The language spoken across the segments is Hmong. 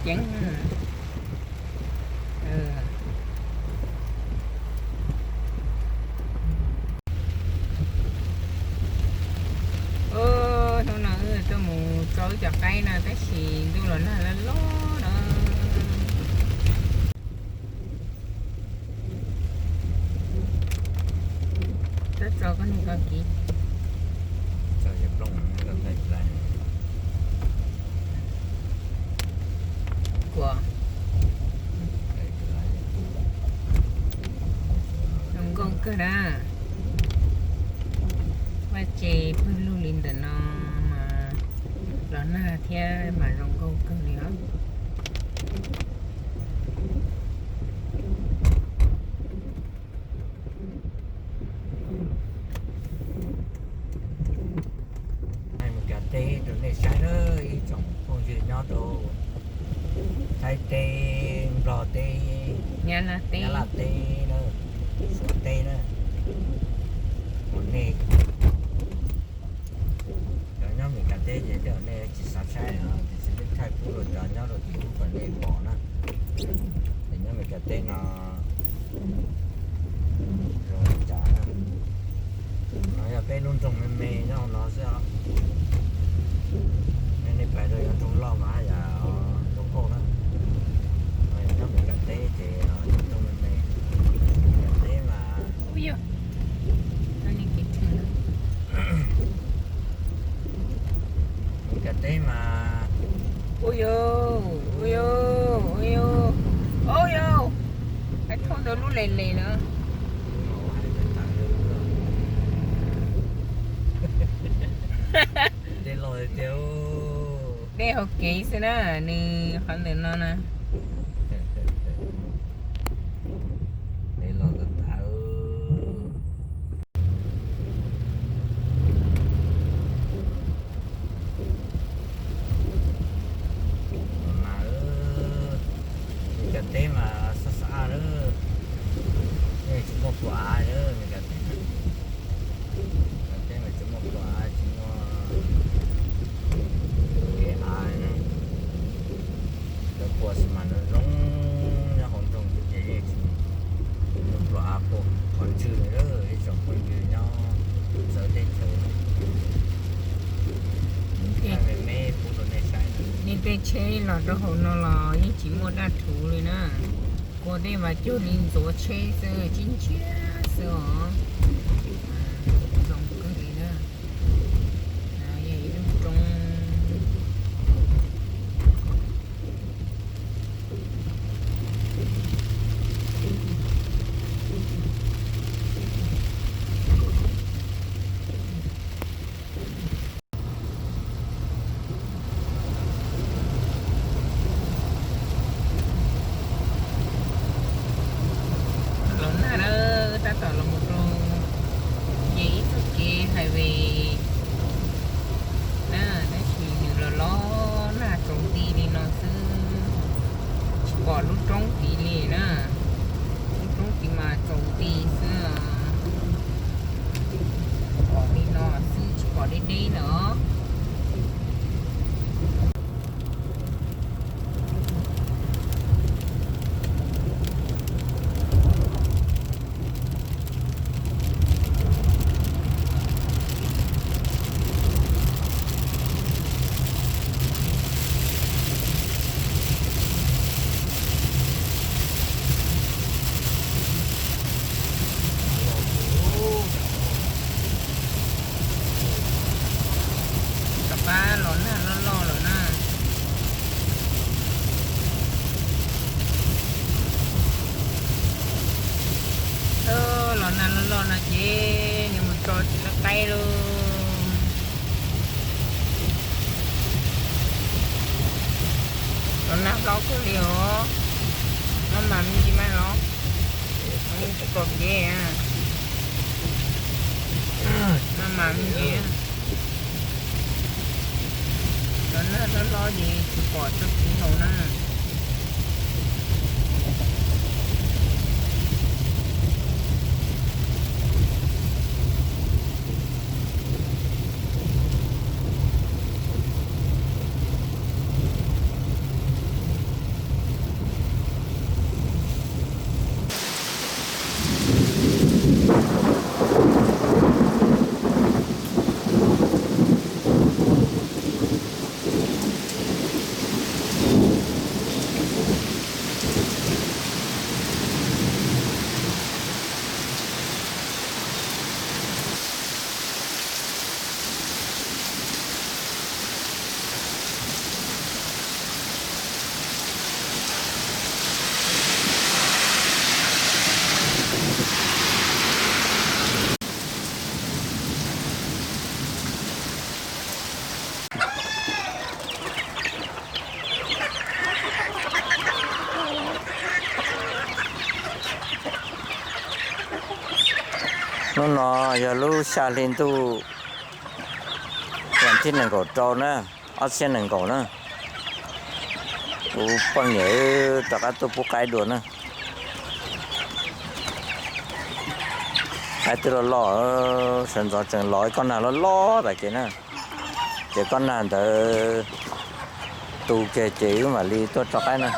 Ceev. Hnub no wb tuaj mus tso wb cov qaib no tab sis ntuj los nag loj loj na. Tso tso koj niag ko kiv. Kuv zoo nkauj kawg na. Vaj tse pawg lug li ntawm no mas los nag thiab mas zoo nkauj kawg li os. Mus kav teb rau nej saib na, ib tsoom phooj ywg nyob rau Thaib teb, Nplog teb, Nyab Laj teb, Suav teb na. Mus nej cov nyob Meskas teb ces tej zaum nej tsis xav saib, tiam sis peb thaij pub rau cov nyob rau tim ub kom nej pom na. Ces nyob Meskas teb no zoo li cas na. No yog peb lub nroog me me nyob hauv no xwb os. Nej pais rau yav nroog loj mas haj yam zoo nkauj na. Nyob Meskas teb ces nroog me me, Meskas teb mas Meskas teb mas, ua yau, ua yau, ua yau, ua yau, hais thauj ntawd lub les les na. Dej los tiag tiag. Dej hauv kev xwb na, nws qhov ntawm no na. Dej los tag tag. Los mas, Meskas teb mas sab sab lawm, yeej tsis muaj pluas av lawm Meskas teb. Meskas teb mas tsis muaj pluas av, tsis muaj kev av na. Lawv pua xi mas zoo zoo nyob hauv nroog ces yeej tsis muaj pluas av pua qhov ntswg li lawm ib tsoom phooj ywg nyob txawv teb chaws. Tej me me pub rau nej saib. Nej tej tsheb los rau hauv no los yeej tsis muaj daj rhuv li na. Kua dej mas cuag li ntxuav tsheb xwb, tsis ntsiag xwb os. Zoo kawg li na. Yog ib lub roob. Los nag na, tab tom los mus rau ces ib txoj kev highway na, tab sis nws los los nag tsaus nti li no xwb, tsis pom lub roob tid li na. Lub roob tid mas tsaus nti xwb, pom li no xwb tsis pom deb deb lawm. Rov qab los nag loj loj lawm na. Los nag loj loj no ces nws mus tso tsis lawv qaib lauj. Los nag hlob kawg li os. Maj mam me ntsis mas los, tsis pom kev. Maj mam me ntsis. Los nag hlob hlob ces tsis pom txoj kev hauv na. Hnub no yog lub xya hli ntuj vas thib nees nkaum rau na, ob txhiab nees nkaum na. Kuv poj niam rov qab tuaj pub qaib dua na. Qaib twb loj loj, sawv ntxov tseem los ib kob nag loj loj tas kev na. Ces kob nag ntawd tu kiag ces wb mam li tuaj tso qaib na.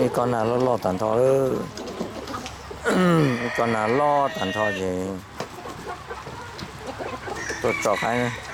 Ib kob nag loj loj tag nrho, ib kob nag loj tag nrho ces tuaj tso qaib.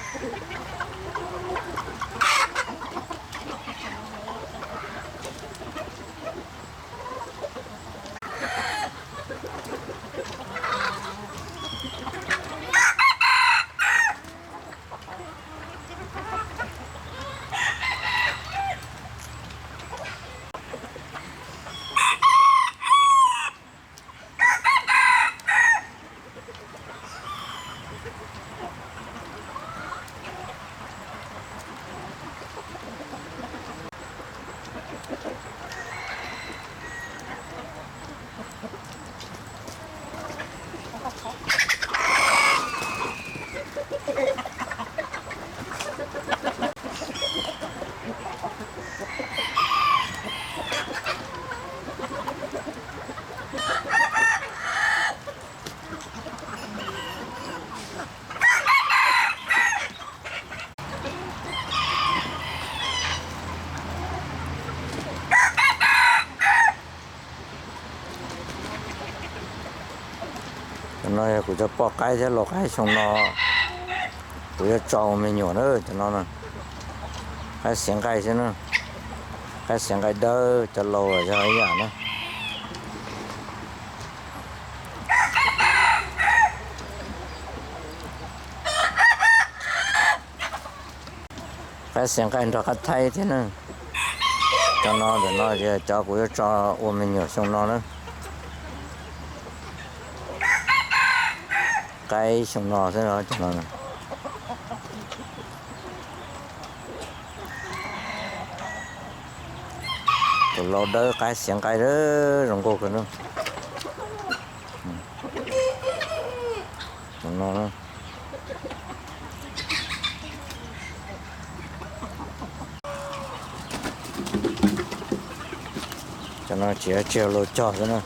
Cov no yog kuv cov poj qaib thiab lau qaib xyoo no, kuv yuav tso ua me nyuam na. Cov no qaib xiav nqaij xwb na, qaib xiav nqaij dawb, cov lau yog ib yam na. Qaib xiav nqaij nrog qaib thaib thiab na. Cov no ntawm no yog cov kuv yuav tso ua me nyuam xyoo no na. Qaib xyoo no xwb os cov no. Tus lau dawb qaib xiav nqaij zoo nkauj kawg na. Cov no tsis yog lau cog xwb na.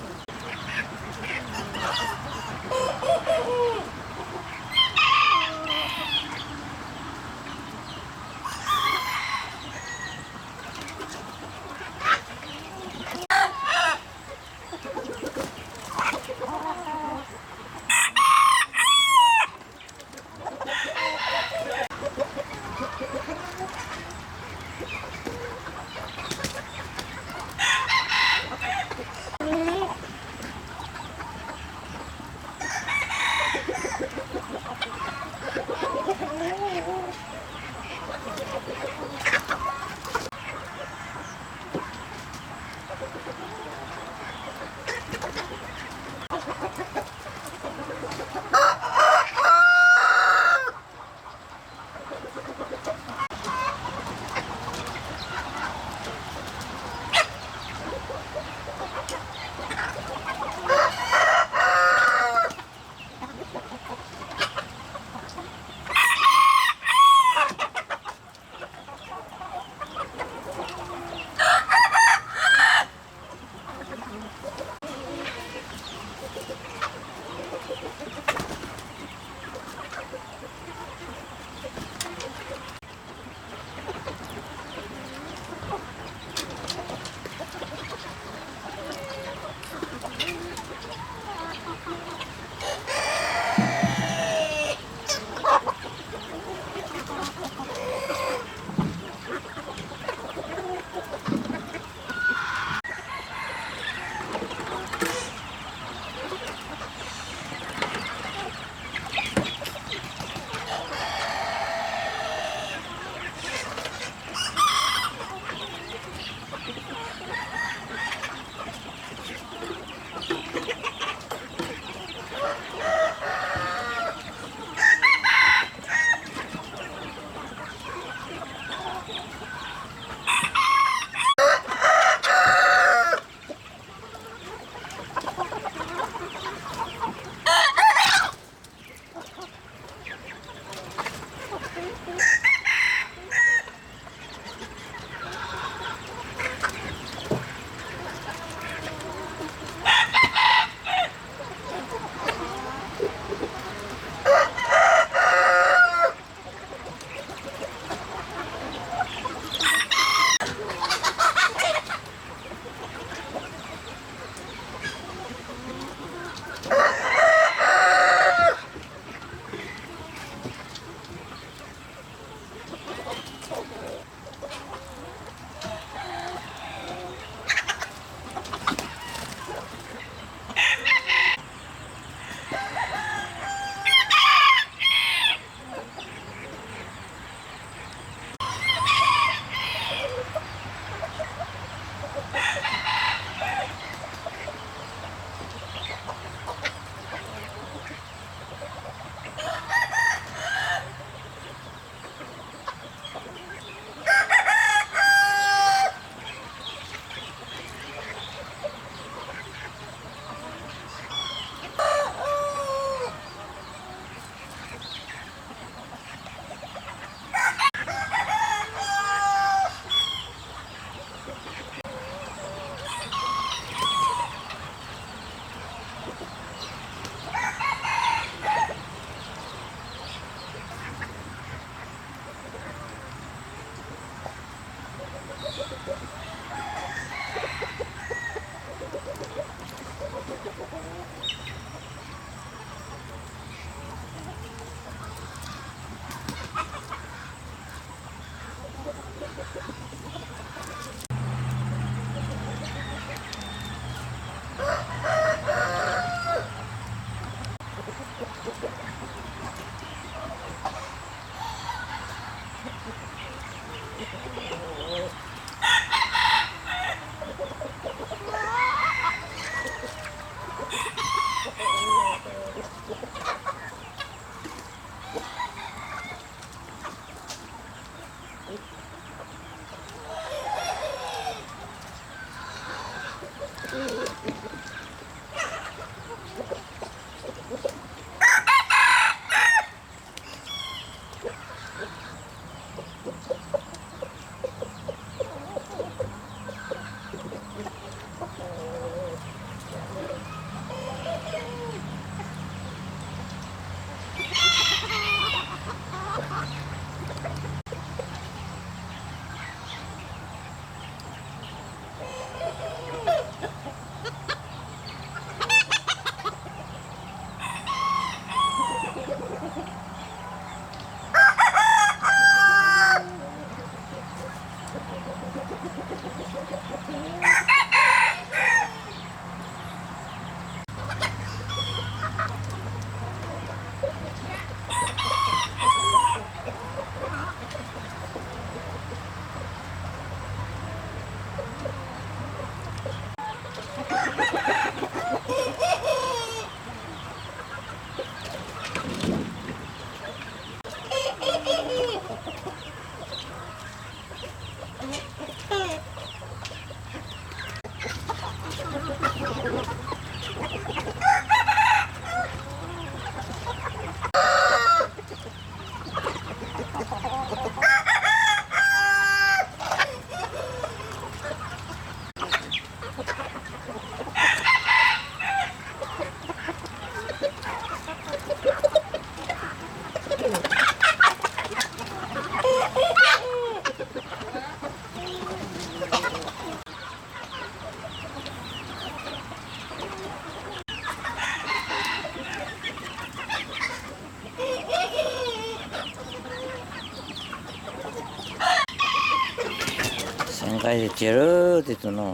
Qaij tiag tiag lawm, tej tus no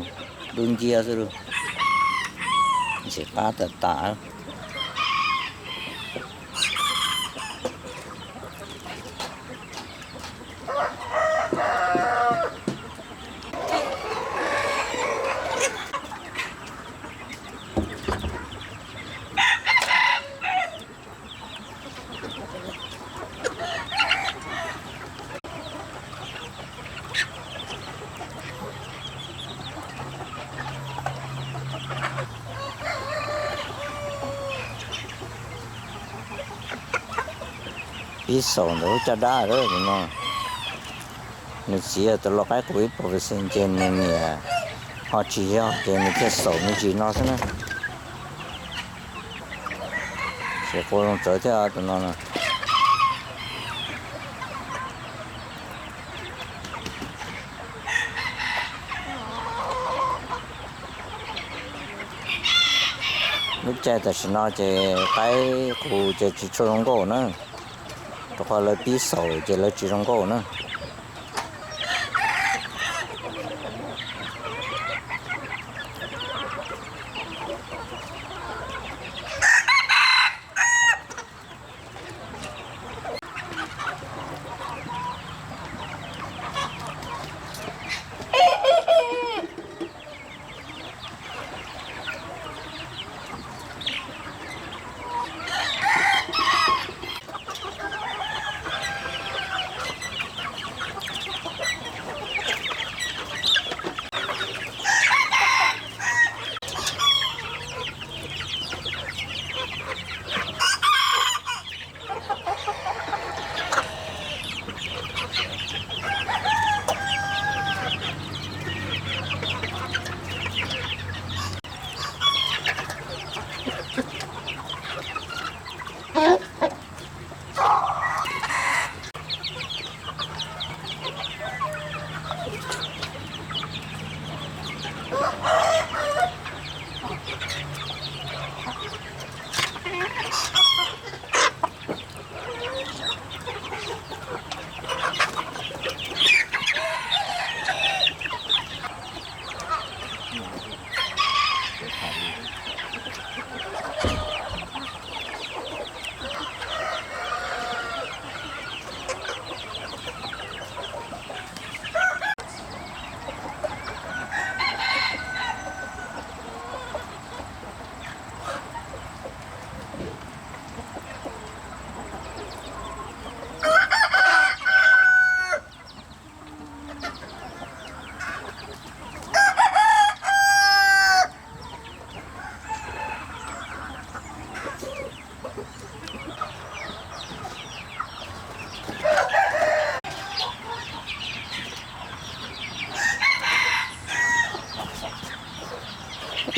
dub nciab xwb lauj. Ntxim qab tas tas. Pib xaus ntawm lub caj dab lawm no. Nws txiv tus lau qaib qus ib puas pes xees ces nws niam ho tsis yog ces nws thiaj xaus me ntsis no xwb na. Tsis qua zoo txawv thiab tus no na. Lub caij tam sim no ces qaib qus ces tsis tshua zoo nkauj na, rau qhov lawv pib xaus ces lawv tsis zoo nkauj na.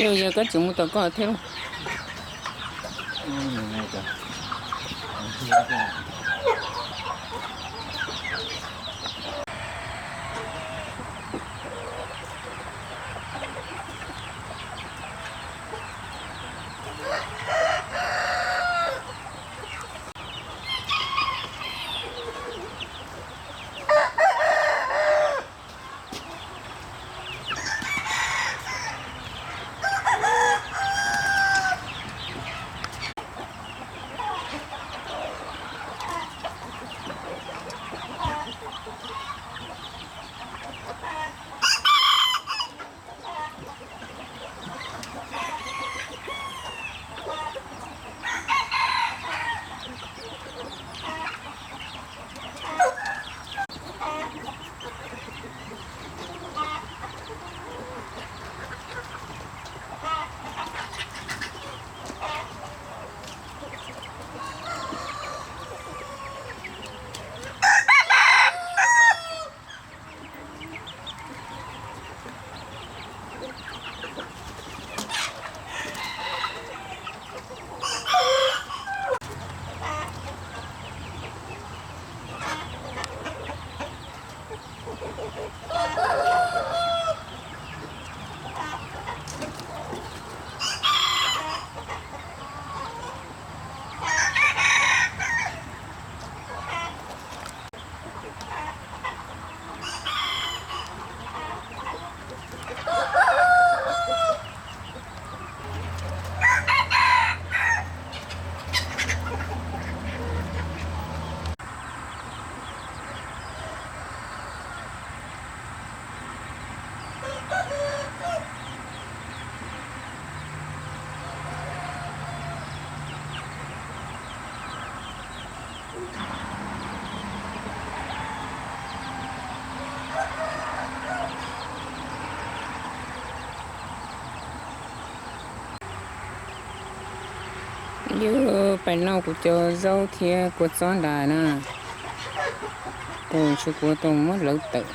Yog koj tsis mus tom koj thiab lauj. Yog pais noj kuv cov zaub thiab kua txob nrad na, tus tsis kuv tus muab lawv tawm.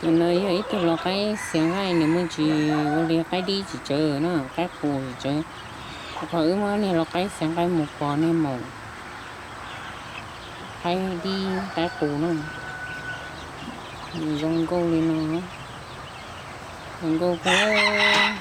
Tus no yog ib tug lau qaib xiav nqaij, nws muaj ntsis ua li qaib dib tsis tsawg na, qaib qus tsis tsawg. Qhov wb muab niag lau qaib xiav nqaij mus pov niag maum qaib dib qaib qus na, nws zoo nkauj li no, zoo nkauj kawg.